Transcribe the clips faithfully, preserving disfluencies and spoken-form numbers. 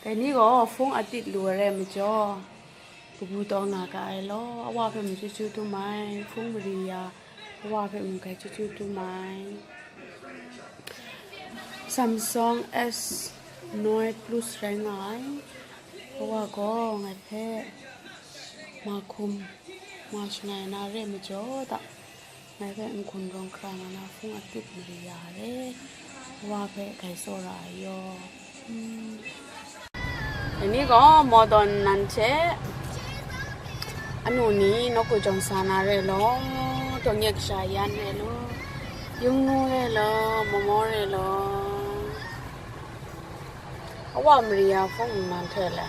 Dai ni gaw hpung atit lu ai rai majaw, kabu taw nga ga ai law, a wa hpe mung chyu chyu dum ai, hpung mari ya, a wa hpe mung grai chyu chyu dum ai. Samsung S nine Plus rai nga ai, a wa gaw ngai hpe mahkum ma shangai na re majaw da, ngai hpe n-gun rawng hkra nga na hpung atit mari ya re, wa hpe grai tsawra ai yaw. Ani gaw modern nan hte anu ni nawku jawng sa na re law, dawngye kasha yan re law, yungngu re law, mamaw re law, a wa mari ya hpung nan hte le.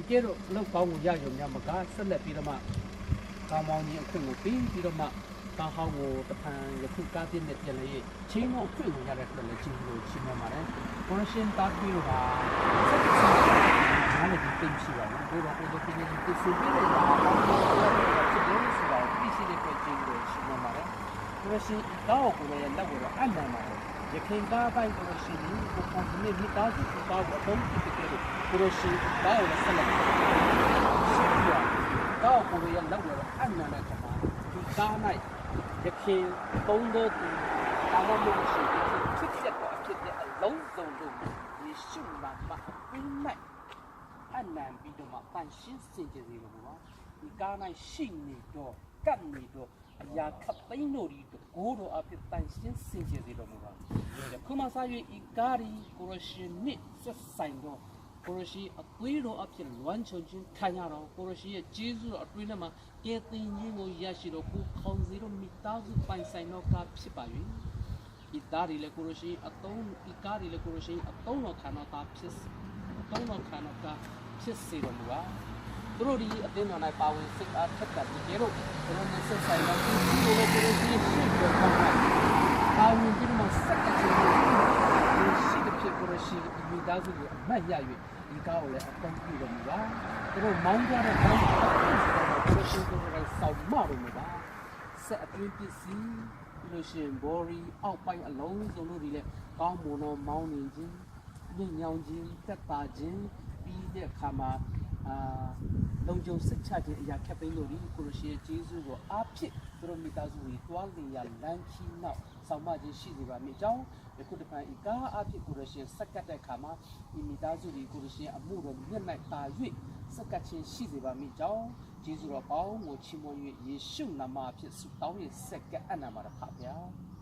ကဲ့သို့ အလုပ်ကောင်းကို ရယူများမက ဆက်လက်ပြီးတော့မှ ကားမောင်းခြင်းအခွင့်ကို ပေးပြီးတော့မှ ကားဟောင်းကို တစ်ဖန် ယခုကားသစ်နဲ့ ပြန်လည် ချိန်ဖို့ အခွင့်ကို ရတဲ့အတွက်လည်း ကျေးဇူးကို ချီးမွမ်းပါတယ်။ ကိုရရှင်သားသမီးတို့ဟာ ဆက်လက်ပြီး နားလည်ပြီး သိရှိပါမယ်။ သို့သော် ကိုယ်တို့ ပြည်သူ့စစ်ဆေးပေးတဲ့ အခါမှာ ဖြစ်တယ်ဆိုတာကို သိရှိတဲ့အတွက် ကျေးဇူးကို ချီးမွမ်းပါတယ်။ ကိုရရှင် ကားကို ကိုယ်တော်ရဲ့ လက်ဝဲတော့ အပ်နှံပါတယ်။ ရခိုင်ကားအပိုင်း ကိုရရှင်သည် ကိုယ်ပိုင်ဆိုင်တဲ့ မိသားစု သူ့ကားကို အသုံးပြုသကဲ့သို့ ကိုရရှင် ကားကိုလည်း ဆက်လက်ပြီး ရှင်းပြပါတယ်။ ကားကို ကိုယ်တော်ရဲ့ လက်ဝဲတော့ အပ်နှံတဲ့အခါမှာ ဒီကား၌ ရခိုင်သုံးသောသူ တာဝန်ရှိသူ ဖြစ်ပျက်သော အဖြစ်အပျက် အလုံးစုံတို့ကို ယေရှုနာမအတွင်း၌ အပ်နှံပြီးတော့မှ သန့်ရှင်းစင်ကြယ်စေတော်မူပါ။ ဒီကား၌ရှိနေသော ကပ်နေသော အရာခပ်သိမ်းတို့သည် တန်ခိုးတော်အဖြစ် သန့်ရှင်းစင်ကြယ်စေတော်မူပါ။ ယခုမှစ၍ ဤကားသည် ကိုရရှင်နှင့် ဆက်ဆိုင်သော ကိုရရှင်အသွေးတော်အဖြစ် လွမ်းခြုံခြင်းခံရသော ကိုရရှင်ရဲ့ ကျေးဇူးတော်အတွင်းထဲမှာ ကယ်တင်ခြင်းကို ရရှိသော ကိုယ်ခေါင်းစေတို့ မိသားစုပိုင်ဆိုင်သော ကားဖြစ်ပါ၍ ဒီသားတွေလည်း ကိုရရှင်အသုံး ဒီကားတွေလည်း ကိုရရှင်အသုံးတော်ခံသော သားဖြစ် အသုံးတော်ခံသော ကားဖြစ်စေတော်မူပါ။ သူတို့သည် အသင်းတော်၌ ပါဝင်စိတ်အားထက်သန်သကဲ့သို့ သူတို့နှင့် ဆက်ဆိုင်သော သူတို့လည်း ကိုရရှင်ရှေ့တော်မှာ ပါဝင်ပြီးတော့မှ ဆက်ကပ်ခြင်းကို ရှိသဖြင့် ကိုရရှင် မိသားစုကို အမှတ်ရ၍ ဒီကားကိုလည်း အသုံးပြုတော်မူပါ။ သူတို့မောင်းသွားတဲ့ ကားကို အသုံးပြုတော်မူပါ။ ကိုရရှင်ကိုယ်တိုင် ဆောင်မတော်မူပါ။ စက်အတွင်းပစ္စည်း ပြီးလို့ရှိရင် ဘော်ဒီအောက်ပိုင်း အလုံးစုံတို့သည်လည်း ကောင်းမွန်သော မောင်းနှင်ခြင်း၊ လွတ်မြောက်ခြင်း၊ သက်သာခြင်း၊ ပြီးတဲ့အခါမှာ အာ၊ လုံခြုံစိတ်ချခြင်း အရာခပ်သိမ်းတို့သည် ကိုရရှင်ရဲ့ ကျေးဇူးတော်အားဖြင့် သူတို့မိသားစုတွေ သွားလေရာလမ်းခရီးနောက် ဆောင်မခြင်းရှိစေပါမည်အကြောင်း၊ ယခုတဖန် ဒီကားအားဖြင့် ကိုရရှင်ဆက်ကပ်တဲ့အခါမှာ ဒီမိသားစုတွေ ကိုရရှင်အမှုတော်မျက်နှာသာ၍ ဆက်ကပ်ခြင်းရှိစေပါမည်အကြောင်း၊ ကျေးဇူးတော်ပေါင်းကို ချီးမွမ်း၍ ယေရှုနာမအဖြစ် ဆုတောင်း၍ ဆက်ကပ်အပ်နှံပါသည် ဖခင်။